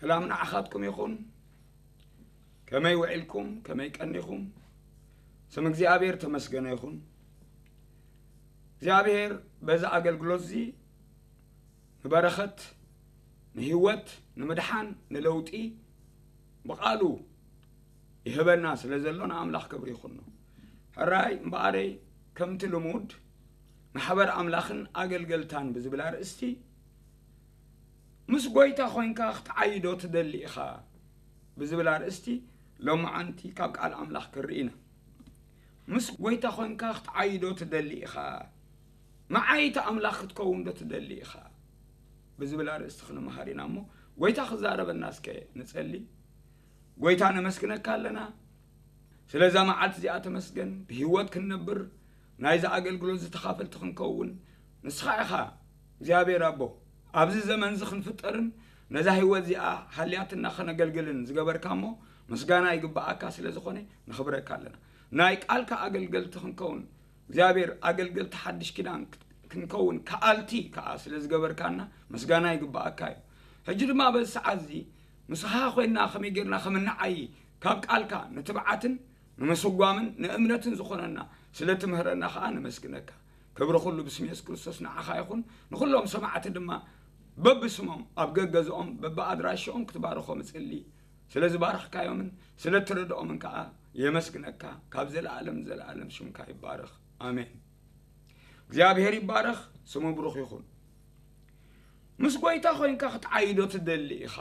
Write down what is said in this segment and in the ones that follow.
ሰላም ንዓኻትኩም ይኹን። ከመይ ውዒልኩም? ከመይ ቀኒኹም? ስም እግዚኣብሔር ተመስገነ ይኹን። እግዚኣብሔር በዚ ኣገልግሎት እዚ ንበረኸት፣ ንህይወት፣ ንምድሓን፣ ንለውጢ ብቓሉ ይህበና ስለ ዘሎ ንኣምላኽ ክብሪ ይኹኖ። ሕራይ እምበኣረይ ከምቲ ልሙድ ማሕበር ኣምላኽን ኣገልገልታን ብዝብል ኣርእስቲ ምስ ጐይታ ኾይንካ ክትዓይዶ ትደሊ ኢኻ ብዝብል ኣርእስቲ ሎማዓንቲ ካብ ቃል ኣምላኽ ክርኢ ኢና። ምስ ጐይታ ኾይንካ ክትዓይዶ ትደሊ ኢኻ፣ መዓይቲ ኣምላኽ ክትከውንዶ ትደሊ ኢኻ ብዝብል ኣርእስቲ ክንመሃር ኢና እሞ ጐይታ ክዛረበና እስከ ንጸሊ። ጐይታ ነመስግነካ ኣለና ስለዛ መዓልቲ እዚኣ ተመስገን። ብህይወት ክንነብር ናይዚ ኣገልግሎት ዝተኻፈልቲ ክንከውን ንስኻ ኢኻ እግዚኣብሔር ኣቦ። ኣብዚ ዘመን እዚ ክንፍጠርን ነዛ ህይወት እዚኣ ሃልያትና ከነገልግልን ዝገበርካ እሞ ምስጋና ይግብኣካ ስለ ዝኾነ ነኽብረካ ኣለና። ናይ ቃልካ ኣገልገልቲ ክንከውን እግዚኣብሔር ኣገልገልቲ ሓድሽ ኪዳን ክንከውን ከኣልቲ ከኣ ስለ ዝገበርካና ምስጋና ይግብኣካ እዩ። ሕጂ ድማ በዚ ሰዓት እዚ ምስኻ ኮይንና ከመይ ጌርና ከም እንዓዪ ካብ ቃልካ ንትብዓትን ንምስጓምን ንእምነትን ዝኾነና ስለ ትምህረና ከኣ ነመስግነካ። ክብሪ ኩሉ ብስም የሱስ ክርስቶስ ንዓኻ ይኹን። ንኹሎም ሰማዕቲ ድማ በብስሞም ኣብ ገገዝኦም በብኣድራሽኦም ክትባርኾም እጽሊ። ስለ ዝባረኽካዮምን ስለ እትረድኦምን ከኣ የመስግነካ። ካብ ዘለኣለም ንዘለኣለም ሽምካ ይባረኽ። ኣሜን። እግዚኣብሔር ይባረኽ፣ ስሙ ብሩኽ ይኹን። ምስ ጐይታ ኾይንካ ክትዓይዶ ትደሊ ኢኻ።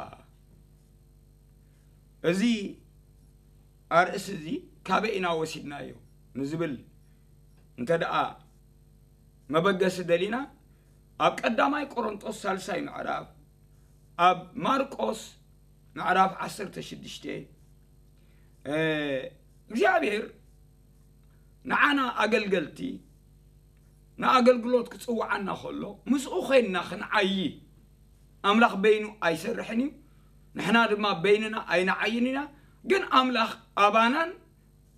እዚ ኣርእስቲ እዚ ካበይ ኢና ወሲድናዮ ንዝብል እንተ ደኣ መበገሲ ደሊና፣ ኣብ ቀዳማይ ቆሮንጦስ ሳልሳይ ምዕራፍ፣ ኣብ ማርቆስ ምዕራፍ ዓሰርተ ሽዱሽተ፣ እ፣ እግዚኣብሔር ንዓና ኣገልገልቲ ንኣገልግሎት ክጽውዓና ከሎ ምስኡ ኮይንና ክንዓዪ፣ ኣምላኽ በይኑ ኣይሰርሕን እዩ፣ ንሕና ድማ በይንና ኣይንዓይን ኢና። ግን ኣምላኽ ኣባናን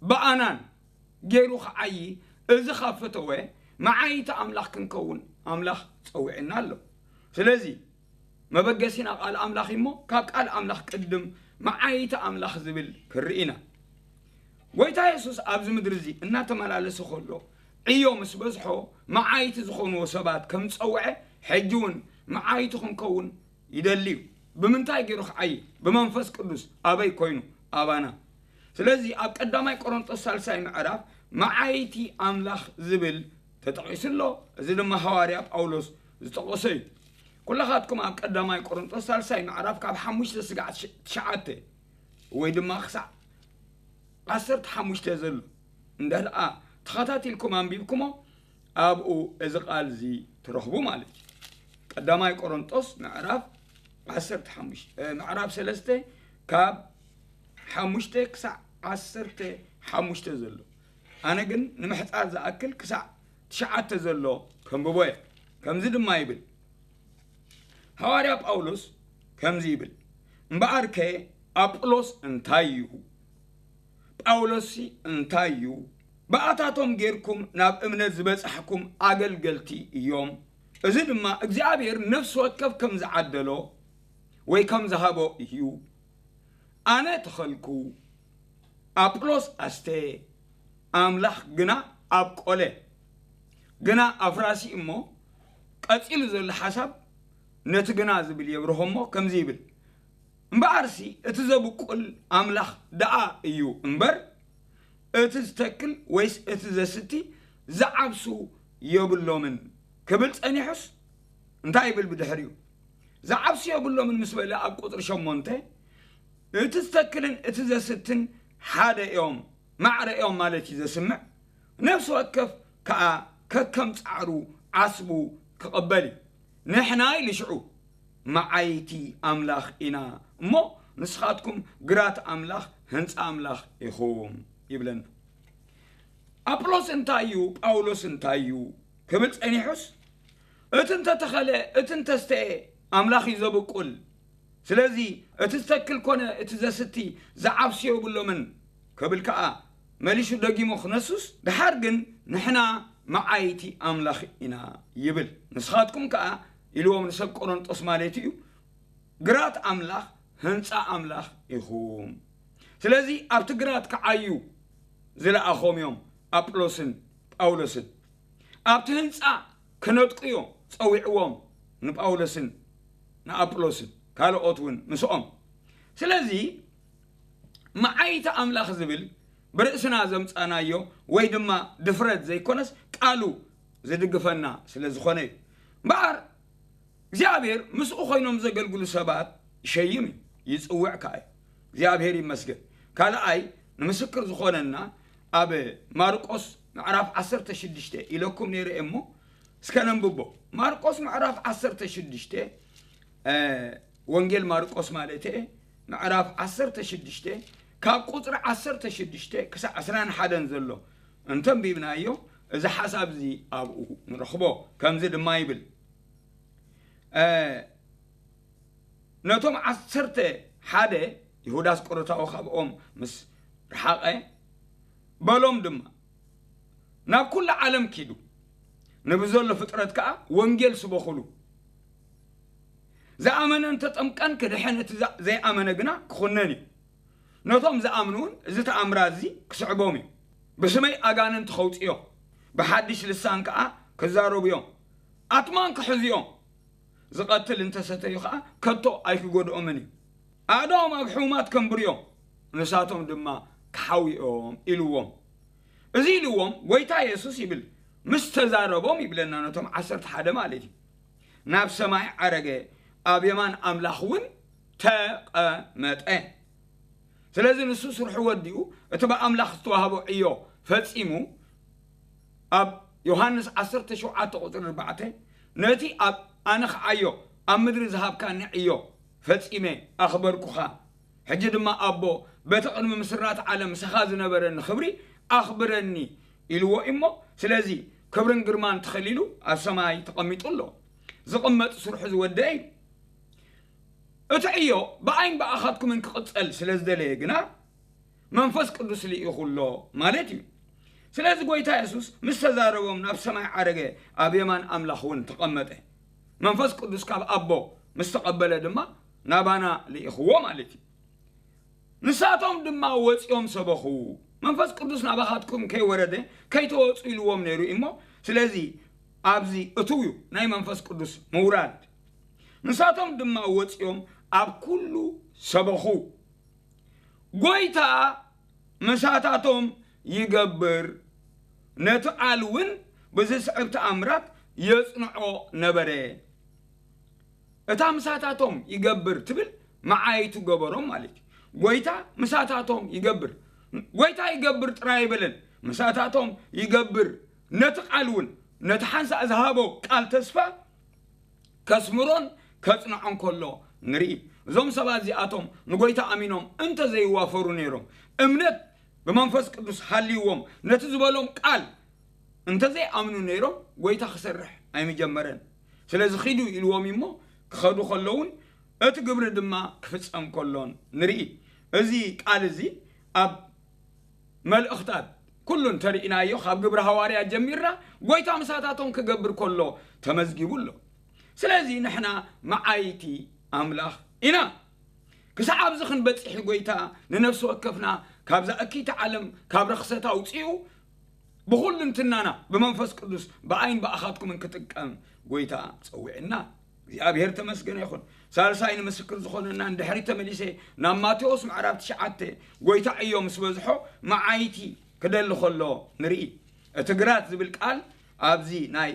ብኣናን ገይሩ ክዓዪ፣ እዚ ካብ ፈተወ መዓይቲ ኣምላኽ ክንከውን ኣምላኽ ጸዊዕና ኣሎ። ስለዚ መበገሲና ቃል ኣምላኽ እዩ እሞ ካብ ቃል ኣምላኽ ቅድም መዓይቲ ኣምላኽ ዝብል ክርኢ ኢና። ጐይታ የሱስ ኣብዚ ምድሪ እዚ እናተመላለሰ ከሎ ዕዮ ምስ በዝሖ መዓይቲ ዝኾንዎ ሰባት ከም ዝጸውዐ ሕጂ እውን መዓይቲ ክንከውን ይደሊ እዩ። ብምንታይ ገይሩ ክዓዪ? ብመንፈስ ቅዱስ። ኣበይ ኮይኑ? ኣባና። ስለዚ ኣብ ቀዳማይ ቆሮንጦስ ሳልሳይ ምዕራፍ መዓይቲ ኣምላኽ ዝብል ተጠቒሱ ኣሎ። እዚ ድማ ሃዋርያ ጳውሎስ ዝጠቐሶ እዩ። ኩላኻትኩም ኣብ ቀዳማይ ቆሮንጦስ ሳልሳይ ምዕራፍ ካብ ሓሙሽተ ስጋዕ ትሽ-፣ ትሽዓተ ወይ ድማ ክሳዕ ዓሰርተ ሓሙሽተ ዘሎ እንደ ደኣ ተኸታቲልኩም ኣንቢብኩሞ ኣብኡ እዚ ቃል እዚ ትረኽቡ ማለት እዩ። ቀዳማይ ቆሮንጦስ ምዕራፍ ዓሰርተ ሓሙሽተ፣ እ፣ ምዕራፍ ሰለስተ ካብ ሓሙሽተ ክሳዕ ዓሰርተ ሓሙሽተ ዘሎ። ኣነ ግን ንምሕጻር ዝኣክል ክሳዕ ትሽዓተ ዘሎ ከንብቦ እየ። ከምዚ ድማ ይብል፣ ሃዋርያ ጳውሎስ ከምዚ ይብል፣ እምበኣርከ ኣጵሎስ እንታይ እዩ? ጳውሎስሲ እንታይ እዩ? ብኣታቶም ጌርኩም ናብ እምነት ዝበጻሕኩም ኣገልገልቲ እዮም። እዚ ድማ እግዚኣብሔር ነፍሲ ወከፍ ከም ዝዓደሎ ወይ ከም ዝሃቦ እዩ። ኣነ ተኸልኩ፣ ኣጵሎስ ኣስተ፣ ኣምላኽ ግና ኣብቆለ። ግና ኣፍራሲ እሞ ቀጺሉ ዘሎ ሓሳብ ነቲ ግና ዝብል የብርሆ እሞ ከምዚ ይብል፣ እምበኣርሲ እቲ ዘብቁል ኣምላኽ ደኣ እዩ እምበር፣ እቲ ዝተክል ወይስ እቲ ዘስቲ ዝዓብሱ የብሎምን ክብል ጸኒሑስ፣ እንታይ ይብል ብድሕሪኡ? ዝዓብሱ የብሎምን ምስ በለ ኣብ ቁጽሪ ሸሞንተ፣ እቲ ዝተክልን እቲ ዘስትን ሓደ እዮም፣ ማዕረ እዮም ማለት እዩ ዘስምዕ። ነፍሲ ወከፍ ከኣ ከከም ጻዕሩ ዓስቡ ክቕበል እዩ። ንሕና ኢሉ ሽዑ መዓይቲ ኣምላኽ ኢና እሞ ንስኻትኩም ግራት ኣምላኽ፣ ህንጻ ኣምላኽ ኢኹም ይብለና። ኣጵሎስ እንታይ እዩ? ጳውሎስ እንታይ እዩ? ክብል ጸኒሑስ፣ እቲ እንተተኸለ፣ እቲ እንተስተየ ኣምላኽ እዩ ዘብቁል። ስለዚ እቲ ዝተክል ኮነ እቲ ዘስቲ ዝዓብሱ የብሎምን ክብል ከኣ መሊሱ ደጊሙ ክነሱስ፣ ደሓር ግን ንሕና መዓይቲ ኣምላኽ ኢና ይብል። ንስኻትኩም ከኣ ኢልዎም ንሰብ ቆሮንጦስ ማለት እዩ፣ ግራት ኣምላኽ፣ ህንፃ ኣምላኽ ኢኹም። ስለዚ ኣብቲ ግራት ክዓዩ ዝለኣኾም እዮም ኣጵሎስን ጳውሎስን። ኣብቲ ህንፃ ክነጥቁ እዮም ጸዊዕዎም፣ ንጳውሎስን ንኣጵሎስን ካልኦት እውን ምስኦም። ስለዚ መዓይቲ ኣምላኽ ዝብል ብርእስና ዘምጻናዮ ወይ ድማ ድፍረት ዘይኮነስ ቃሉ ዝድግፈና ስለ ዝኾነ እዩ። እምበኣር እግዚኣብሔር ምስኡ ኮይኖም ዘገልግሉ ሰባት ይሸይም እዩ፣ ይጽውዕ ከኣ እዩ። እግዚኣብሔር ይመስገን። ካልኣይ ንምስክር ዝኾነና ኣብ ማርቆስ ምዕራፍ ዓሰርተ ሽዱሽተ ኢለኩም ነይረ እሞ እስከ ነንብቦ። ማርቆስ ምዕራፍ ዓሰርተ ሽዱሽተ፣ እ፣ ወንጌል ማርቆስ ማለት እየ፣ ምዕራፍ ዓሰርተ ሽዱሽተ ካብ ቁጽሪ ዓሰርተ ሽዱሽተ ክሳዕ ዕስራን ሓደን ዘሎ እንተንቢብናዮ፣ እዚ ሓሳብ እዚ ኣብኡ ንረኽቦ። ከምዚ ድማ ይብል፣ እ፣ ነቶም ዓሰርተ ሓደ፣ ይሁዳ ኣስቆሮታዊ ካብኦም ምስ ረሓቐ፣ በሎም ድማ፣ ናብ ኩሉ ዓለም ኪዱ፣ ንብዘሎ ፍጥረት ከኣ ወንጌል ስበኹሉ። ዝኣመነ እንተጠምቀን ክድሕን፣ እቲ ዘ-፣ ዘይኣመነ ግና ክኹነን እዩ። ነቶም ዝኣምኑ እውን እዚ ተኣምራት እዚ ክስዕቦም እዩ። ብስመይ ኣጋንንቲ ከውጽዮም፣ ብሓድሽ ልሳን ከኣ ክዛረቡ እዮም፣ ኣትማን ክሕዙ እዮም። ዝቐትል እንተሰተዩ ኸኣ ከቶ ኣይክጎድኦምን እዩ። ኣእዳዎም ኣብ ሕሙማት ከንብርዮም፣ ንሳቶም ድማ ክሓውዮም ኢልዎም። እዚ ኢልዎም ጎይታ የሱስ ይብል፣ ምስ ተዛረቦም ይብለና ነቶም ዓሰርተ ሓደ ማለት እዩ። ናብ ሰማይ ዓረገ፣ ኣብ የማን ኣምላኽ እውን ተቐመጠ። ስለዚ ንሱ ስርሑ ወዲኡ እቲ ብኣምላኽ ዝተዋህቦ ዕዮ ፈጺሙ፣ ኣብ ዮሃንስ ዓሰርተ ሸውዓተ ቁጽሪ ኣርባዕተ፣ ነቲ ኣብ ኣነ ክዓዮ ኣብ ምድሪ ዝሃብካኒ ዕዮ ፈጺመ ኣኽበርኩኻ። ሕጂ ድማ ኣቦ፣ በቲ ቅድሚ ምስራት ዓለም ምሳኻ ዝነበረኒ ክብሪ ኣኽብረኒ ኢልዎ እሞ፣ ስለዚ ክብርን ግርማን ተኸሊሉ ኣብ ሰማይ ተቐሚጡ ኣሎ። ዝቕመጥ ስርሑ ዝወደአ እዩ። እቲ ዕዮ ብኣይን ብኣኻትኩምን ክቕጸል ስለ ዝደለየ ግና መንፈስ ቅዱስ ልኢኹ ኣሎ ማለት እዩ። ስለዚ ጎይታ የሱስ ምስ ተዛረቦም ናብ ሰማይ ዓረገ፣ ኣብ የማን ኣምላኽ እውን ተቐመጠ። መንፈስ ቅዱስ ካብ ኣቦ ምስ ተቐበለ ድማ ናባና ልኢኽዎ ማለት እዩ። ንሳቶም ድማ ወጺኦም ሰበኹ። መንፈስ ቅዱስ ናባኻትኩም ከይወረደ ከይተወጹ ኢልዎም ነይሩ እሞ፣ ስለዚ ኣብዚ እትው እዩ ናይ መንፈስ ቅዱስ ምውራድ። ንሳቶም ድማ ወጺኦም ኣብ ኩሉ ሰበኹ። ጎይታ ምሳታቶም ይገብር፣ ነቲ ቃል እውን ብዝስዕብ ተኣምራት የጽንዖ ነበረ። እታ ምሳታቶም ይገብር ትብል መዓይቱ ገበሮም ማለት እዩ። ጎይታ ምሳታቶም ይገብር። ጎይታ ይገብር ጥራይ ኣይበለን፣ ምሳታቶም ይገብር። ነቲ ቃል እውን፣ ነቲ ሓንሳእ ዝሃቦ ቃል ተስፋ ከስምሮን ከጽንዖን ከሎ ንርኢ። እዞም ሰባት እዚኣቶም ንጎይታ ኣሚኖም እንተ ዘይዋፈሩ ነይሮም፣ እምነት ብመንፈስ ቅዱስ ሃልይዎም ነቲ ዝበሎም ቃል እንተ ዘይኣምኑ ነይሮም፣ ጎይታ ክሰርሕ ኣይምጀመረን። ስለዚ ኺዱ ኢልዎም እሞ ክኸዱ ከለውን እቲ ግብሪ ድማ ክፍጸም ከሎን ንርኢ። እዚ ቃል እዚ ኣብ መልእኽታት ኩሉ እንተርኢናዮ፣ ካብ ግብሪ ሃዋርያት ጀሚርና ጎይታ ምሳታቶም ክገብር ከሎ ተመዝጊቡ ኣሎ። ስለዚ ንሕና መዓይቲ ኣምላኽ ኢና። ክሳዕ ኣብዚ ክንበጽሕ ጎይታ ንነፍሲ ወከፍና ካብዛ እኪይቲ ዓለም ካብ ረኽሰት ኣውጺኡ ብኹልንትናና ብመንፈስ ቅዱስ ብኣይን ብኣኻትኩምን ክጥቀም ጎይታ ጸዊዕና። እግዚኣብሔር ተመስገነ ይኹን። ሳልሳይ ንምስክር ዝኾነና ንድሕሪት ተመሊሰ ናብ ማቴዎስ ምዕራፍ ትሽዓተ ጎይታ ዕዮ ምስ በዝሖ መዓይቲ ክደሊ ከሎ ንርኢ። እቲ ግራት ዝብል ቃል ኣብዚ ናይ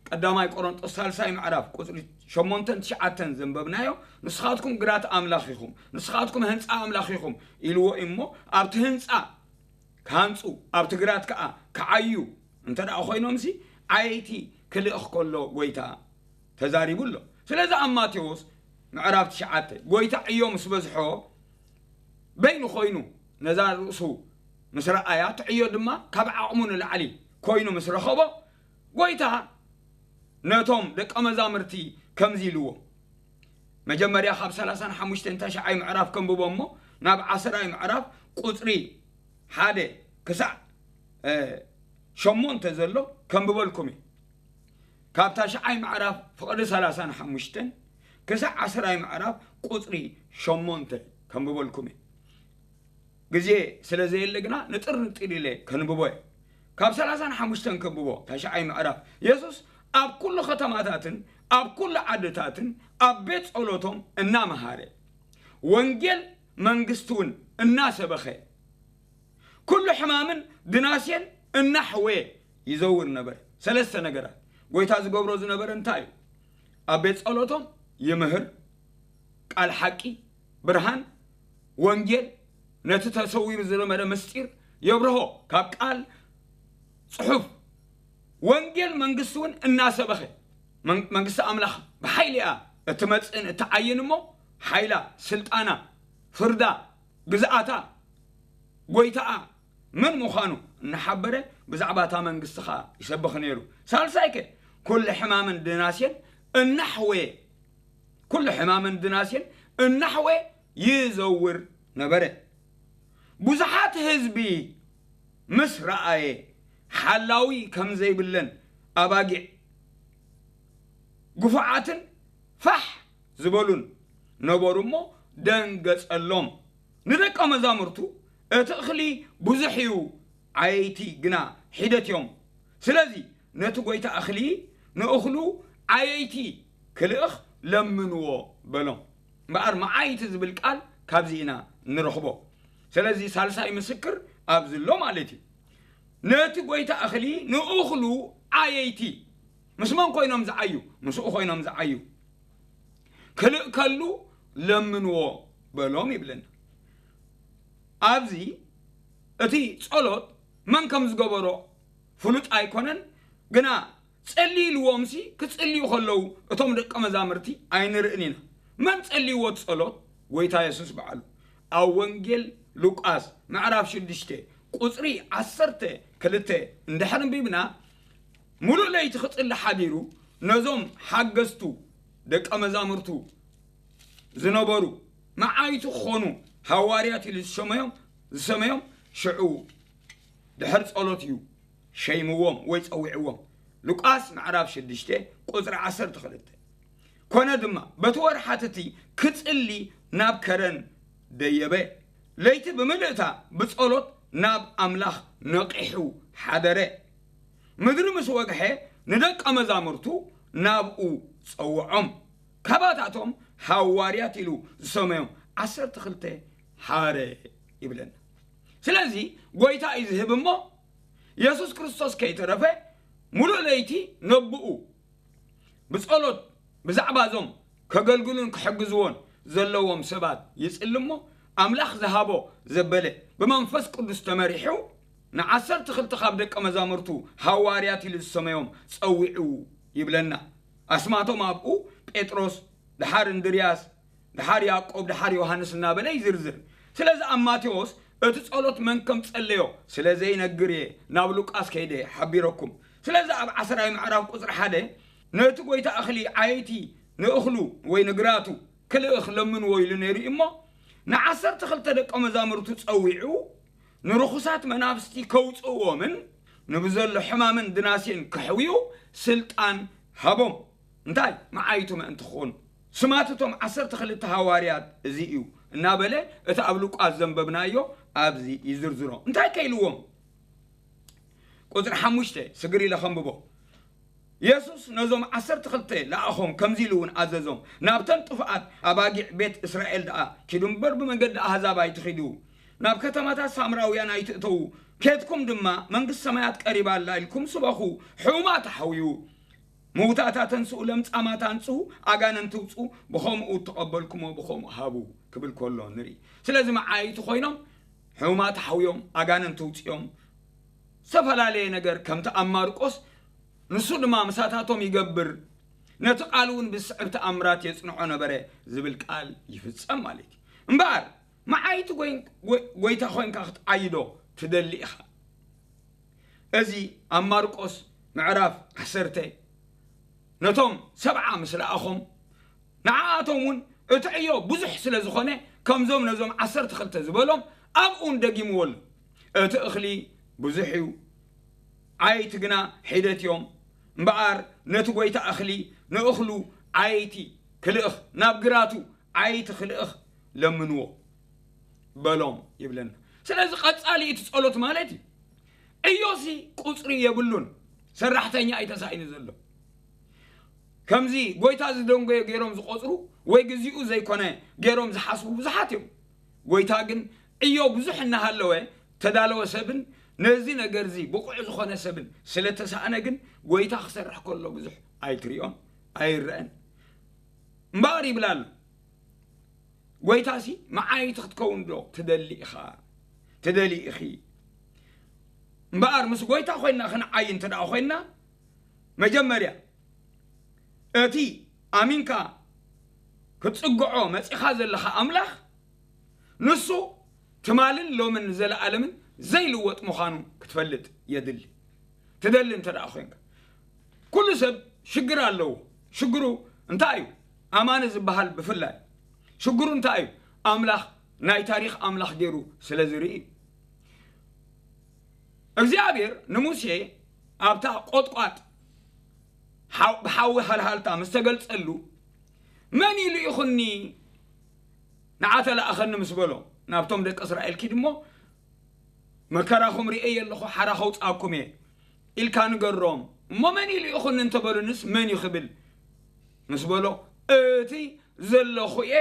ቀዳማይ ቆሮንጦስ ሳልሳይ ምዕራፍ ቁጽሪ ሸሞንተን ትሽዓተን ዘንበብናዮ፣ "ንስኻትኩም ግራት ኣምላኽ ኢኹም፣ ንስኻትኩም ህንጻ ኣምላኽ ኢኹም" ኢልዎ እሞ፣ ኣብቲ ህንጻ ክሃንጹ፣ ኣብቲ ግራት ከኣ ክዓዩ እንተ ደኣ ኮይኖምሲ፣ ዓየይቲ ክልእኽ ከሎ ጎይታ ተዛሪቡ ኣሎ። ስለዚ ኣብ ማቴዎስ ምዕራፍ ትሽዓተ ጎይታ ዕዮ ምስ በዝሖ፣ በይኑ ኮይኑ ነዛ ርእሱ ምስ ረኣያ፣ እቲ ዕዮ ድማ ካብ ዓቕሙ ንላዕሊ ኮይኑ ምስ ረኸቦ፣ ጎይታ ነቶም ደቀ መዛሙርቲ ከምዚ ኢልዎም፣ መጀመርያ ካብ ሰላሳን ሓሙሽተን ተሽዓይ ምዕራፍ ከንብቦ እሞ፣ ናብ ዓስራይ ምዕራፍ ቁጽሪ ሓደ ክሳዕ፣ እ፣ ሸሞንተ ዘሎ ከንብበልኩም እየ። ካብ ታሽዓይ ምዕራፍ ፍቕዲ ሰላሳን ሓሙሽተን ክሳዕ ዓስራይ ምዕራፍ ቁፅሪ ሸሞንተ ከንብበልኩም እየ። ግዜ ስለ ዘየለ ግና ንጥር ንጥር ኢለ ከንብቦ እየ። ካብ ሰላሳን ሓሙሽተን ከንብቦ፣ ታሽዓይ ምዕራፍ። የሱስ ኣብ ኩሉ ከተማታትን ኣብ ኩሉ ዓድታትን ኣብ ቤት ጸሎቶም እናመሃረ፣ ወንጌል መንግስቲ እውን እናሰበኸ፣ ኩሉ ሕማምን ድናሴን እናሕወየ ይዘውር ነበረ። ሰለስተ ነገራት ጎይታ ዝገብሮ ዝነበረ እንታይ እዩ? ኣብ ቤት ጸሎቶም ይምህር፣ ቃል ሓቂ፣ ብርሃን፣ ወንጌል፣ ነቲ ተሰዊሩ ዝነበረ ምስጢር የብርሆ። ካብ ቃል ጽሑፍ ወንጌል መንግስቲ እውን እናሰበኸ፣ መን-፣ መንግስቲ ኣምላኽ ብሓይሊ እያ እትመጽእን እትዓይን እሞ፣ ሓይላ፣ ስልጣና፣ ፍርዳ፣ ግዝኣታ፣ ጎይታኣ መን ምዃኑ እናሓበረ ብዛዕባ እታ መንግስቲ ኸኣ ይሰብኽ ነይሩ። ሳልሳይከ፣ ኩሉ ሕማምን ድናሴን እናሕወየ፣ ኩሉ ሕማምን ድናሴን እናሕወየ ይዘውር ነበረ። ብዙሓት ህዝቢ ምስ ረኣየ፣ ሓላዊ ከም ዘይብለን ኣባጊዕ፣ ግፉዓትን ፋሕ ዝበሉን ነበሩ እሞ ደንገጸሎም። ንደቀ መዛሙርቱ፣ እቲ እኽሊ ብዙሕ እዩ፣ ዓየይቲ ግና ሒደት እዮም። ስለዚ ነቲ ጎይታ እኽሊ ንእኽሉ ዓየይቲ ክልእኽ ለምንዎ በሎም። እምበኣር መዓይቲ ዝብል ቃል ካብዚ ኢና ንረኽቦ። ስለዚ ሳልሳይ ምስክር ኣብዚ ኣሎ ማለት እዩ። ነቲ ጎይታ እኽሊ ንእኽሉ ዓየይቲ፣ ምስ መን ኮይኖም ዝዓዩ? ምስኡ ኮይኖም ዝዓዩ። ክልእከሉ ለምንዎ በሎም ይብለና። ኣብዚ እቲ ጸሎት መን ከም ዝገበሮ ፍሉጥ ኣይኮነን፣ ግና ጸልይልዎምሲ ክጽልዩ ከለዉ እቶም ደቀ መዛሙርቲ ኣይንርእን ኢና። መን ጸልይዎ እቲ ጸሎት? ጎይታ የሱስ በዓሉ። ኣብ ወንጌል ሉቃስ ምዕራፍ ሽዱሽተ ቁጽሪ ዓሰርተ ክልተ እንድሕር ኣንቢብና፣ ምሉእ ለይቲ ክጽሊ ሓዲሩ ነዞም ሓገዝቱ ደቀ መዛሙርቱ ዝነበሩ መዓይቱ ክኾኑ ሃዋርያት ኢሉ ዝሰመዮም፣ ዝሰመዮም ሽዑ ድሕር ጸሎት እዩ ሸይምዎም ወይ ጸዊዕዎም። ሉቃስ ምዕራፍ ሽዱሽተ ቁጽሪ ዓሰርተ ክልተ። ኮነ ድማ በቲ ወርሓት እቲ ክጽሊ ናብ ከረን ደየበ። ለይቲ ብምልእታ ብጸሎት ናብ ኣምላኽ ነቒሑ ሓደረ። ምድሪ ምስ ወግሐ ንደቀ መዛሙርቱ ናብኡ ጸውዖም። ካባታቶም ሃዋርያት ኢሉ ዝሰመዮም ዓሰርተ ክልተ ሓረ ይብለና። ስለዚ ጎይታ እዩ ዝህብ እሞ፣ የሱስ ክርስቶስ ከይተረፈ ምሉእ ለይቲ ነብኡ ብጸሎት ብዛዕባ እዞም ከገልግሉን ክሕግዝዎን ዘለዎም ሰባት ይጽሊ እሞ፣ ኣምላኽ ዝሃቦ ዘበለ ብመንፈስ ቅዱስ ተመሪሑ ንዓሰርተ ክልተ ካብ ደቀ መዛሙርቱ ሃዋርያት ኢሉ ዝሰመዮም ጸዊዑ ይብለና። ኣስማቶም ኣብኡ ጴጥሮስ፣ ደሓር እንድርያስ፣ ደሓር ያዕቆብ፣ ደሓር ዮሃንስ እናበለ ይዝርዝር። ስለዚ ኣብ ማቴዎስ እቲ ጸሎት መን ከም ጸለዮ ስለ ዘይነግር እየ ናብ ሉቃስ ከይደ ሓቢረኩም። ስለዚ ኣብ ዓስራይ ምዕራፍ ቁጽሪ ሓደ ነቲ ጎይታ እኽሊ ዓየይቲ ንእኽሉ ወይ ንግራቱ ክልእኽ ለምንዎ ኢሉ ነይሩ እዩ እሞ፣ ንዓሰርተ ክልተ ደቀ መዛሙርቱ ጸዊዑ ንርኹሳት መናፍስቲ ከውጽእዎምን ንብዘሎ ሕማምን ድናሴን ከሕውዩ ስልጣን ሃቦም። እንታይ? መዓይቱ ምእንቲ ክኾኑ። ስማት እቶም ዓሰርተ ክልተ ሃዋርያት እዚ እዩ እናበለ እቲ ኣብ ሉቃስ ዘንበብናዮ ኣብዚ ይዝርዝሮ። እንታይ ከ ኢልዎም? ቁጽሪ ሓሙሽተ ስግር ኢለ ከንብቦ። የሱስ ነዞም ዓሰርተ ክልተ ለኣኾም፣ ከምዚ ኢሉ እውን ኣዘዞም፣ ናብተን ጥፉኣት ኣባጊዕ ቤት እስራኤል ደኣ ኪዱ እምበር ብመገዲ ኣህዛብ ኣይትኺዱ። ናብ ከተማታት ሳምራውያን ኣይትእተዉ። ኬድኩም ድማ መንግስቲ ሰማያት ቀሪባ ኣላ ኢልኩም ስበኹ። ሕሙማት ኣሕውዩ፣ ምውታት ኣተንስኡ፣ ለምጻማት ኣንጽሁ፣ ኣጋንንቲ ውጹ፣ ብኸምኡ እተቐበልኩሞ ብኸምኡ ሃቡ ክብል ከሎ ንርኢ። ስለዚ መዓይቲ ኮይኖም ሕሙማት ሓውዮም፣ ኣጋንንቲ ውጽዮም፣ ዝተፈላለየ ነገር ከምቲ ኣብ ማርቆስ ንሱ ድማ ምሳታቶም ይገብር፣ ነቲ ቃል እውን ብስዕብ ተኣምራት የጽንዖ ነበረ ዝብል ቃል ይፍጸም ማለት እዩ። እምበኣር መዓይቲ ጎይ-፣ ጎይ-፣ ጎይታ ኮይንካ ክትዓይዶ ትደሊ ኢኻ። እዚ ኣብ ማርቆስ ምዕራፍ ዓሰርተ ነቶም ሰብዓ ምስ ለኣኾም፣ ንዓኣቶም እውን እቲ ዕዮ ብዙሕ ስለ ዝኾነ፣ ከምዞም ነዞም ዓሰርተ ክልተ ዝበሎም ኣብኡ እውን ደጊምዎ ኣሎ። እቲ እኽሊ ብዙሕ እዩ፣ ዓየይቲ ግና ሒደት እዮም። እምበኣር ነቲ ጎይታ እኽሊ ንእኽሉ ዓየይቲ ክልእኽ ናብ ግራቱ ዓይቲ ክልእኽ ለምንዎ በሎም ይብለና። ስለዚ ቀጻሊ እቲ ጸሎት ማለት እዩ። ዕዮሲ ቁጽሪ የብሉን፣ ሰራሕተኛ እዩ ተሳኢኑ ዘሎ። ከምዚ ጎይታ ዝደንጎየ ገይሮም ዝቆጽሩ ወይ ግዚኡ ዘይኮነ ገይሮም ዝሓስቡ ብዙሓት እዮም። ጎይታ ግን ዕዮ ብዙሕ እናሃለወ ተዳለወ ሰብን ነዚ ነገር እዚ ብቑዕ ዝኾነ ሰብን ስለ ተሳእነ ግን ጎይታ ክሰርሕ ከሎ ብዙሕ ኣይትሪኦን ኣይረአን። እምበኣር ይብል ኣሎ፣ ጎይታሲ መዓይቲ ክትከውን ዶ ትደሊ ኢኻ? ትደሊ ኢኺ? እምበኣር ምስ ጎይታ ኮይና ክንዓይ እንተ ደኣ ኮይና መጀመርያ እቲ ኣሚንካ ክትጽግዖ መጺኻ ዘለኻ ኣምላኽ ንሱ ትማልን ሎምን ዘለኣለምን ዘይልወጥ ምዃኑ ክትፈልጥ የድሊ። ትደሊ እንተ ደኣ ኮይንካ። ኩሉ ሰብ ሽግር ኣለዎ። ሽግሩ እንታይ እዩ? ኣማኒ ዝበሃል ብፍላይ ሽግሩ እንታይ እዩ? ኣምላኽ ናይ ታሪኽ ኣምላኽ ገይሩ ስለ ዝርኢ እዩ። እግዚኣብሔር ንሙሴ ኣብታ ቆጥቋጥ ሓው-፣ ብሓዊ ሃልሃልታ ምስ ተገልጸሉ፣ "መን እዩ ልኢኹኒ ንዓ ተላእኸኒ?" ምስ በሎ፣ "ናብቶም ደቂ እስራኤል ኪድ እሞ መከራኹም ርእየ ኣለኹ፣ ሓራ ከውጽኣኩም እየ ኢልካ ንገሮም። እሞ መን እዩ ልኢኹኒ እንተበሉንስ መን እዩ ክብል?" ምስ በሎ፣ "እቲ ዘለኹ እየ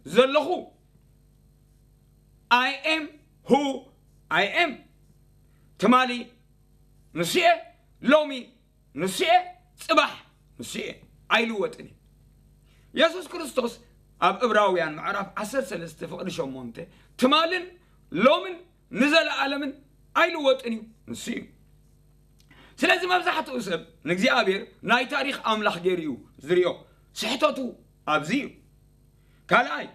ዘለኹ። I am who I am። ትማሊ ንሱ እየ፣ ሎሚ ንሱ እየ፣ ጽባሕ ንሱ እየ፣ ኣይልወጥን እየ።" የሱስ ክርስቶስ ኣብ ዕብራውያን ምዕራፍ ዓሰርተ ሰለስተ ፍቕዲ ሸሞንተ ትማልን ሎምን ንዘለኣለምን ኣይልወጥን እዩ፣ ንሱ እዩ። ስለዚ መብዛሕትኡ ሰብ ንእግዚኣብሔር ናይ ታሪኽ ኣምላኽ ገይሩ እዩ ዝሪኦ። ስሕተቱ ኣብዚ እዩ። ካልኣይ፣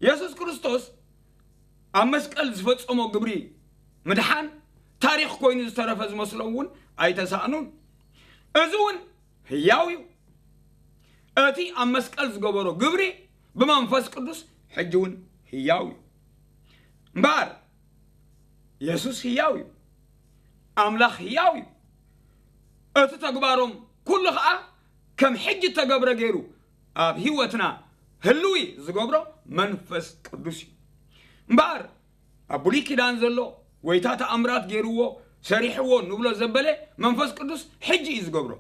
የሱስ ክርስቶስ ኣብ መስቀል ዝፈጸሞ ግብሪ ምድሓን ታሪኽ ኮይኑ ዝተረፈ ዝመስሎም እውን ኣይተሳእኑን። እዚ እውን ህያው እዩ። እቲ ኣብ መስቀል ዝገበሮ ግብሪ ብመንፈስ ቅዱስ ሕጂ እውን ህያው እዩ። እምበኣር የሱስ ህያው እዩ። ኣምላኽ ህያው እዩ። እቲ ተግባሮም ኩሉ ኸኣ ከም ሕጂ እተገብረ ገይሩ ኣብ ህይወትና ህልዊ ዝገብሮ መንፈስ ቅዱስ እዩ። እምበኣር ኣብ ብሉይ ኪዳን ዘሎ ጎይታ ተኣምራት ገይርዎ፣ ሰሪሕዎ ንብሎ ዘበለ መንፈስ ቅዱስ ሕጂ እዩ ዝገብሮ።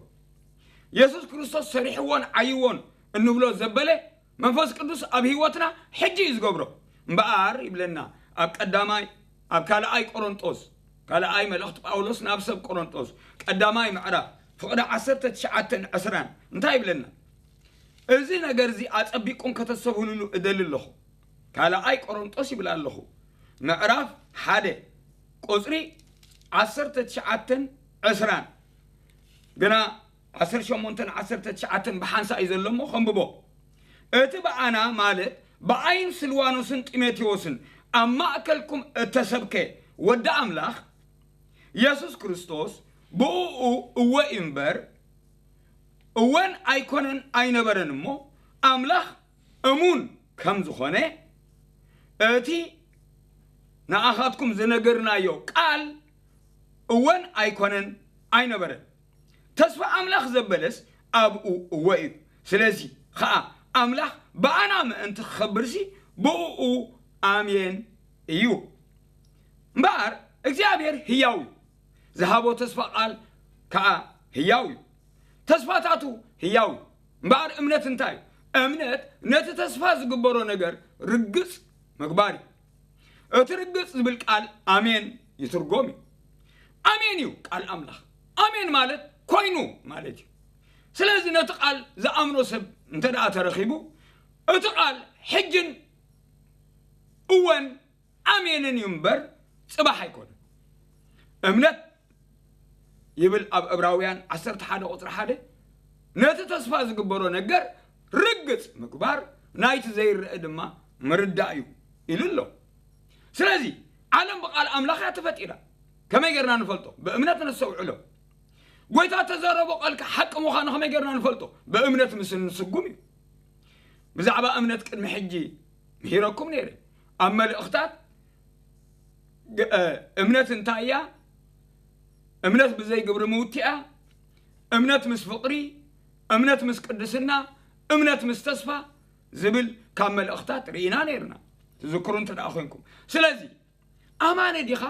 የሱስ ክርስቶስ ሰሪሕዎን ዓይይዎን እንብሎ ዘበለ መንፈስ ቅዱስ ኣብ ህይወትና ሕጂ እዩ ዝገብሮ። እምበኣር ይብለና ኣብ ቀዳማይ፣ ኣብ ካልኣይ ቆሮንጦስ፣ ካልኣይ መልእኽቲ ጳውሎስ ናብ ሰብ ቆሮንጦስ፣ ቀዳማይ ምዕራፍ ፍቕዲ ዓሰርተ ትሽዓተን ዕስራን እንታይ ይብለና? እዚ ነገር እዚ ኣጸቢቅኩም ከተስተብህሉሉ እደሊ ኣለኹ። ካልኣይ ቆሮንጦስ ይብል ኣለኹ፣ ምዕራፍ ሓደ ቁጽሪ ዓሰርተ ትሽዓተን ዕስራን፣ ግና ዓሰርተ ሸሞንተን ዓሰርተ ትሽዓተን ብሓንሳእ እዩ ዘሎ እሞ ከንብቦ። እቲ ብኣና ማለት ብኣይን ስልዋኖስን ጢሞቴዎስን ኣብ ማእከልኩም እተሰብከ ወዲ ኣምላኽ የሱስ ክርስቶስ ብእኡ እወ እዩ እምበር እወን ኣይኮነን ኣይነበረን እሞ ኣምላኽ እሙን ከም ዝኾነ እቲ ንኣኻትኩም ዝነገርናዮ ቃል እወን ኣይኮነን ኣይነበረን። ተስፋ ኣምላኽ ዘበለስ ኣብኡ እወ እዩ። ስለዚ ኸኣ ኣምላኽ ብኣና ምእንቲ ክኸብርሲ ብእኡ ኣሜን እዩ። እምበኣር እግዚኣብሔር ህያው እዩ። ዝሃቦ ተስፋ ቃል ከኣ ህያው እዩ። ተስፋታቱ ህያው እዩ። እምበኣር እምነት እንታይ እዩ? እምነት ነቲ ተስፋ ዝግበሮ ነገር ርግጽ ምግባር እዩ። እቲ ርግጽ ዝብል ቃል ኣሜን ይትርጎም እዩ። ኣሜን እዩ ቃል ኣምላኽ። ኣሜን ማለት ኮይኑ ማለት እዩ። ስለዚ ነቲ ቃል ዝኣምኖ ሰብ እንተ ደኣ ተረኺቡ፣ እቲ ቃል ሕጅን እወን ኣሜንን እዩ እምበር ጽባሕ ኣይኮነን። እምነት ይብል ኣብ ዕብራውያን ዓሰርተ ሓደ ቁጽሪ ሓደ፣ ነቲ ተስፋ ዝግበሮ ነገር ርግጽ ምግባር፣ ናይቲ ዘይረአ ድማ ምርዳእ እዩ ኢሉ ኣሎ። ስለዚ ዓለም ብቃል ኣምላኽ እያ ተፈጢራ። ከመይ ጌርና ንፈልጦ? ብእምነት ነስተውዕሎ። ጎይታ እተዛረቦ ቃል ከኣ ሓቂ ምዃኑ ከመይ ጌርና ንፈልጦ? ብእምነት ምስ እንስጉም እዩ። ብዛዕባ እምነት ቅድሚ ሕጂ ምሂረኩም ነይረ። ኣብ መልእኽታት ግ-፣ እ፣ እምነት እንታይ እያ? እምነት ብዘይ ግብሪ ምውቲ እያ። እምነት ምስ ፍቕሪ፣ እምነት ምስ ቅድስና፣ እምነት ምስ ተስፋ፣ ዝብል ካብ መልእኽታት ርኢና ነይርና፣ ትዝክሩ እንተ ደኣ ኮንኩም። ስለዚ ኣማኒ ዲኻ?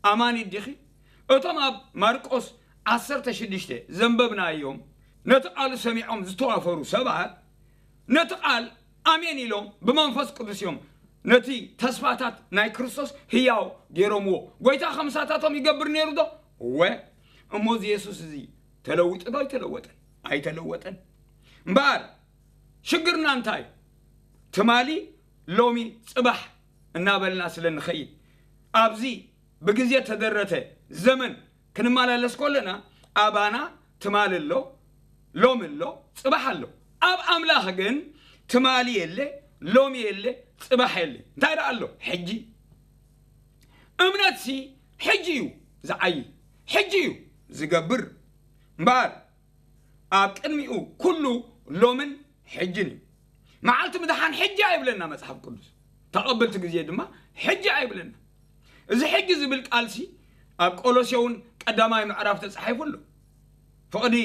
ኣማኒ ዲኺ? እቶም ኣብ ማርቆስ ዓሰርተ ሽዱሽተ ዘንበብናዮም፣ ነቲ ቃሉ ሰሚዖም ዝተዋፈሩ ሰባት፣ ነቲ ቃል ኣሜን ኢሎም ብመንፈስ ቅዱስ እዮም ነቲ ተስፋታት ናይ ክርስቶስ ህያው ገይሮምዎ። ጎይታ ከምሳታቶም ይገብር ነይሩ ዶ? እወ። እሞ እዚ የሱስ እዚ ተለዊጡ ዶ ኣይተለወጠን? ኣይተለወጠን። እምበኣር ሽግርና እንታይ? ትማሊ፣ ሎሚ፣ ጽባሕ እናበልና ስለ ንኸይድ፣ ኣብዚ ብግዜ ተደረተ ዘመን ክንመላለስ ከለና፣ ኣባና ትማሊ ኣሎ፣ ሎሚ ኣሎ፣ ጽባሕ ኣሎ። ኣብ ኣምላኽ ግን ትማሊ የለ፣ ሎሚ የለ፣ ጽባሕ የለ። እንታይ ደኣ ኣሎ? ሕጂ። እምነትሲ ሕጂ እዩ ዝዓዪ፣ ሕጂ እዩ ዝገብር። እምበኣር ኣብ ቅድሚኡ ኩሉ ሎምን ሕጅን እዩ። መዓልቲ ምድሓን ሕጂ ኣይብለና መጽሓፍ ቅዱስ። ተቐበልቲ ግዜ ድማ ሕጂ ኣይብለና። እዚ ሕጂ ዝብል ቃልሲ ኣብ ቆሎሴ እውን ቀዳማይ ምዕራፍ ተጻሒፉ ኣሎ። ፍቕዲ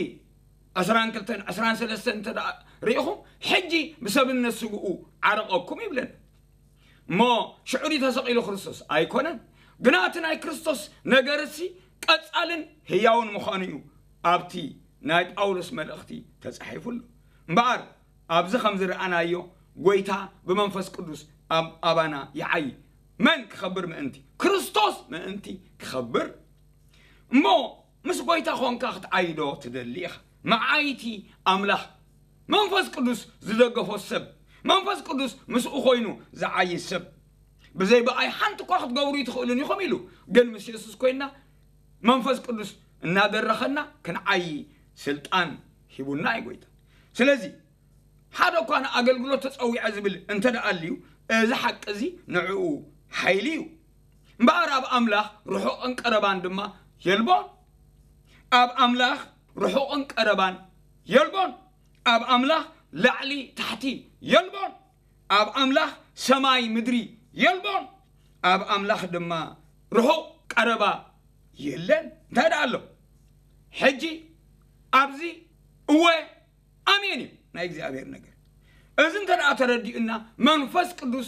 ዕስራን ክልተን ዕስራን ሰለስተን እንተ ደኣ ርኢኹም፣ ሕጂ ብሰብነት ስግኡ ዓረቐኩም ይብለና። እሞ ሽዑ ድዩ ተሰቒሉ ክርስቶስ? ኣይኮነን። ግና እቲ ናይ ክርስቶስ ነገርሲ ቀጻልን ህያውን ምዃኑ እዩ ኣብቲ ናይ ጳውሎስ መልእኽቲ ተጻሒፉ ኣሎ። እምበኣር ኣብዚ ከም ዝረኣናዮ፣ ጎይታ ብመንፈስ ቅዱስ ኣብ ኣባና ይዓዪ። መን ክኸብር ምእንቲ? ክርስቶስ ምእንቲ ክኸብር። እሞ ምስ ጎይታ ኾንካ ክትዓይዶ ትደሊ ኢኻ? መዓይቲ ኣምላኽ መንፈስ ቅዱስ ዝደገፎ ሰብ፣ መንፈስ ቅዱስ ምስኡ ኮይኑ ዝዓዪ ሰብ፣ ብዘይ ብኣይ ሓንቲ እኳ ክትገብሩ ይትኽእሉን ኢኹም ኢሉ። ግን ምስ የሱስ ኮይንና መንፈስ ቅዱስ እናደረኸና ክንዓዪ ስልጣን ሂቡና እዩ ጎይታ። ስለዚ ሓደ እኳ ንኣገልግሎት ተጸዊዐ ዝብል እንተ ደኣ ኣልዩ፣ እዚ ሓቂ እዚ ንዕኡ ሓይሊ እዩ። እምበኣር ኣብ ኣምላኽ ርሑቕን ቀረባን ድማ የልቦን። ኣብ ኣምላኽ ርሑቕን ቀረባን የልቦን። ኣብ ኣምላኽ ላዕሊ ታሕቲ የልቦን። ኣብ ኣምላኽ ሰማይ ምድሪ የልቦን። ኣብ ኣምላኽ ድማ ርሑቕ ቀረባ የለን። እንታይ ደኣ ኣሎ? ሕጂ፣ ኣብዚ፣ እወ፣ ኣሜን እዩ ናይ እግዚኣብሔር ነገር። እዚ እንተ ደኣ ተረዲኡና፣ መንፈስ ቅዱስ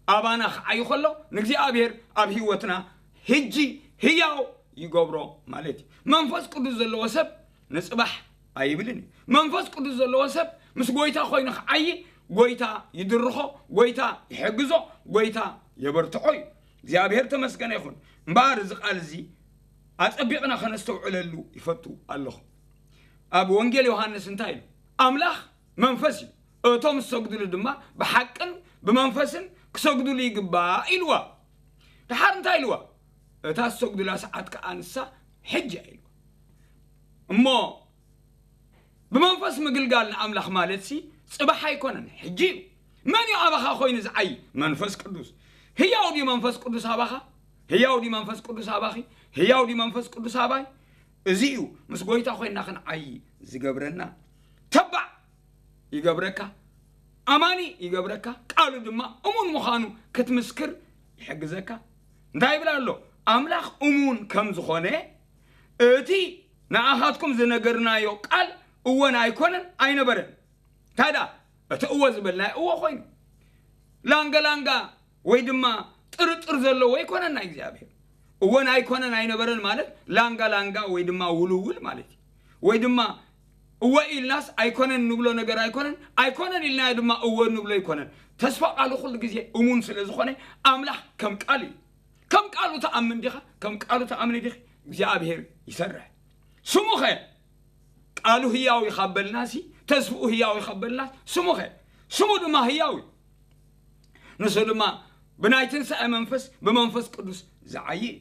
ኣባና ክዓዩ ከሎ፣ ንእግዚኣብሔር ኣብ ህይወትና ሕጂ ህያው ይገብሮ ማለት እዩ። መንፈስ ቅዱስ ዘለዎ ሰብ ንጽባሕ ኣይብልን እዩ። መንፈስ ቅዱስ ዘለዎ ሰብ ምስ ጎይታ ኮይኑ ክዓዪ፣ ጎይታ ይድርኾ፣ ጎይታ ይሕግዞ፣ ጎይታ የበርትዖ እዩ። እግዚኣብሔር ተመስገነ ይኹን። እምበኣር እዚ ቃል እዚ ኣጸቢቕና ከነስተውዕለሉ ይፈቱ ኣለኹ። ኣብ ወንጌል ዮሃንስ እንታይ ኢሉ? ኣምላኽ መንፈስ እዩ፣ እቶም ዝሰግዱሉ ድማ ብሓቅን ብመንፈስን ክሰግዱሉ ይግባእ ኢልዋ። ደሓር እንታይ ኢልዋ? እታ ዝሰግዱላ ሰዓት ከኣ ንሳ ሕጂ እያ ኢልዋ። እሞ ብመንፈስ ምግልጋል ንኣምላኽ ማለትሲ ጽባሕ ኣይኮነን፣ ሕጂ እዩ። መን እዩ ኣባኻ ኮይኑ ዝዓዪ? መንፈስ ቅዱስ። ህያው ድዩ መንፈስ ቅዱስ ኣባኻ? ህያው ድዩ መንፈስ ቅዱስ ኣባኺ? ህያው ድዩ መንፈስ ቅዱስ ኣባይ? እዚ እዩ ምስ ጎይታ ኮይንና ክንዓዪ ዝገብረና። ተባዕ ይገብረካ፣ ኣማኒ ይገብረካ፣ ቃሉ ድማ እሙን ምዃኑ ክትምስክር ይሕግዘካ። እንታይ ይብል ኣሎ? ኣምላኽ እሙን ከም ዝኾነ፣ እቲ ንኣኻትኩም ዝነገርናዮ ቃል እወን ኣይኮነን ኣይነበረን። እንታይ ደኣ? እቲ እወ ዝበልናዮ እወ ኮይኑ፣ ላንጋ ላንጋ ወይ ድማ ጥርጥር ዘለዎ ኣይኮነን ናይ እግዚኣብሔር። እወን ኣይኮነን ኣይነበረን ማለት ላንጋ ላንጋ ወይ ድማ ውልውል ማለት እዩ። ወይ ድማ እወ ኢልናስ ኣይኮነን ንብሎ ነገር ኣይኮነን፣ ኣይኮነን ኢልናዮ ድማ እወ ንብሎ ኣይኮነን። ተስፋ ቃሉ ኩሉ ግዜ እሙን ስለ ዝኾነ፣ ኣምላኽ ከም ቃል እዩ። ከም ቃሉ ትኣምን ዲኻ? ከም ቃሉ ትኣምኒ ዲኺ? እግዚኣብሔር ይሰርሕ። ስሙኸ ቃሉ ህያው እዩ ካብ በልናሲ፣ ተስፍኡ ህያው እዩ ካብ በልናስ፣ ስሙኸ? ስሙ ድማ ህያው እዩ። ንሱ ድማ ብናይ ትንሳኤ መንፈስ፣ ብመንፈስ ቅዱስ ዝዓዪ እዩ።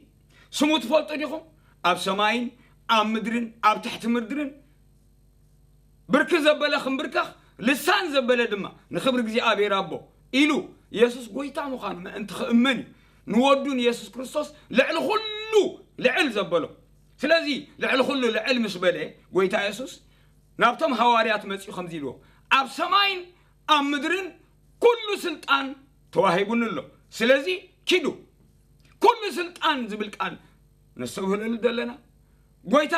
ስሙ ትፈልጡ ዲኹም? ኣብ ሰማይን ኣብ ምድርን ኣብ ትሕቲ ምድርን ብርክ ዘበለ ክንብርከኽ፣ ልሳን ዘበለ ድማ ንኽብሪ እግዚኣብሔር ኣቦ ኢሉ የሱስ ጎይታ ምዃኑ ምእንቲ ክእመን እዩ ንወዱ ንየሱስ ክርስቶስ ልዕሊ ኩሉ ልዕል ዘበሎ። ስለዚ ልዕሊ ኩሉ ልዕል ምስ በለ ጎይታ የሱስ ናብቶም ሃዋርያት መጺኡ ከምዚ ኢልዎ፣ ኣብ ሰማይን ኣብ ምድርን ኩሉ ስልጣን ተዋሂቡኒ ኣሎ። ስለዚ ኪዱ። ኩሉ ስልጣን ዝብል ቃል ነስተብህለሉ ዘለና፣ ጎይታ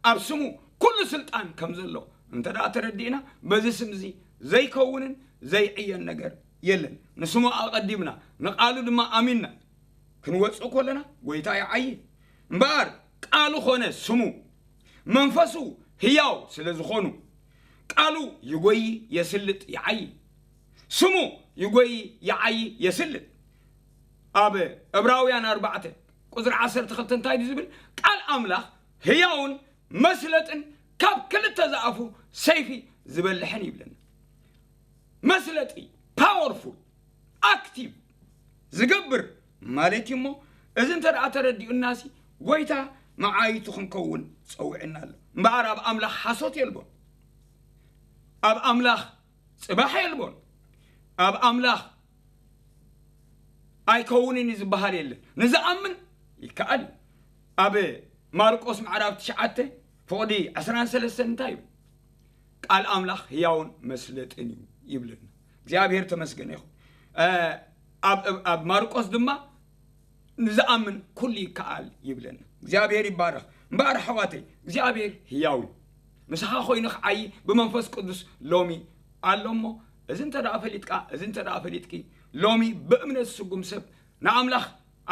ኣብ ስሙ ኩሉ ስልጣን ከም ዘሎ እንተ ደኣ ተረዲእና፣ በዚ ስም እዚ ዘይከውንን ዘይዕየን ነገር የለን። ንስሙ ኣቐዲምና ንቃሉ ድማ ኣሚንና ክንወፅእ ከለና ጎይታ ይዓይ። እምበኣር ቃሉ ኾነ ስሙ መንፈሱ ህያው ስለ ዝኾኑ ቃሉ ይጎይ የስልጥ ይዓይ። ስሙ ይጎይ ይዓይ የስልጥ። ኣብ ዕብራውያን ኣርባዕተ ቁፅሪ ዓሰርተ ክልተ እንታይ ድዩ ዝብል? ቃል ኣምላኽ ህያውን መስለጥን ካብ ክልተ ዝኣፉ ሰይፊ ዝበልሕን ይብለና። መስለጢ፣ ፓወርፉል፣ ኣክቲቭ ዝገብር ማለት እዩ። እሞ እዚ እንተ ደኣ ተረዲኡናሲ ጎይታ መዓይቱ ክንከውን ጸዊዕና ኣሎ። እምበኣር ኣብ ኣምላኽ ሓሶት የልቦን። ኣብ ኣምላኽ ጽባሕ የልቦን። ኣብ ኣምላኽ ኣይከውንን እዩ ዝበሃል የለን። ንዝኣምን ይከኣል እዩ። ኣብ ማርቆስ ምዕራፍ ትሽዓተ ፍቕዲ ዕስራን ሰለስተን እንታይ እዩ? ቃል ኣምላኽ ህያውን መስለጥን እዩ ይብለና። እግዚኣብሔር ተመስገነ ይኹን። ኣብ ማርቆስ ድማ ንዝኣምን ኩሉ ይከኣል ይብለና። እግዚኣብሔር ይባረኽ። እምበኣር ኣሕዋተይ፣ እግዚኣብሔር ህያው እዩ። ምሳኻ ኮይኑ ክዓይ ብመንፈስ ቅዱስ ሎሚ ኣሎ። እሞ እዚ እንተ ደኣ ፈሊጥካ፣ እዚ እንተ ደኣ ፈሊጥኪ፣ ሎሚ ብእምነት ዝስጉም ሰብ ንኣምላኽ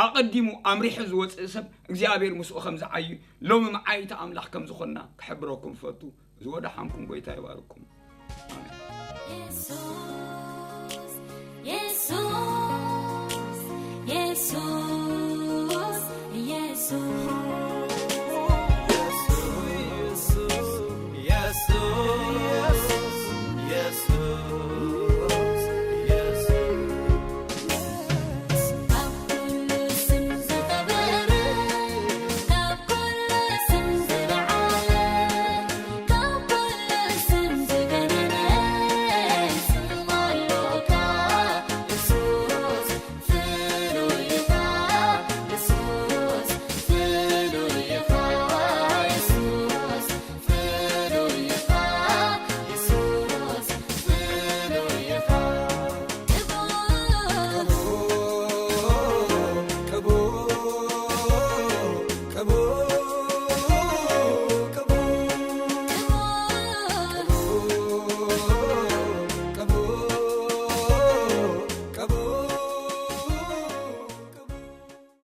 ኣቐዲሙ ኣምሪሑ ዝወፅእ ሰብ እግዚኣብሔር ምስኡ ከም ዝዓዩ ሎሚ መዓይቲ ኣምላኽ ከም ዝኾንና ክሕብረኩም ፈቱ። ዝወደሓንኩም ጎይታ ይባርኩም። ኣሜን። የሱስ፣ የሱስ፣ የሱስ።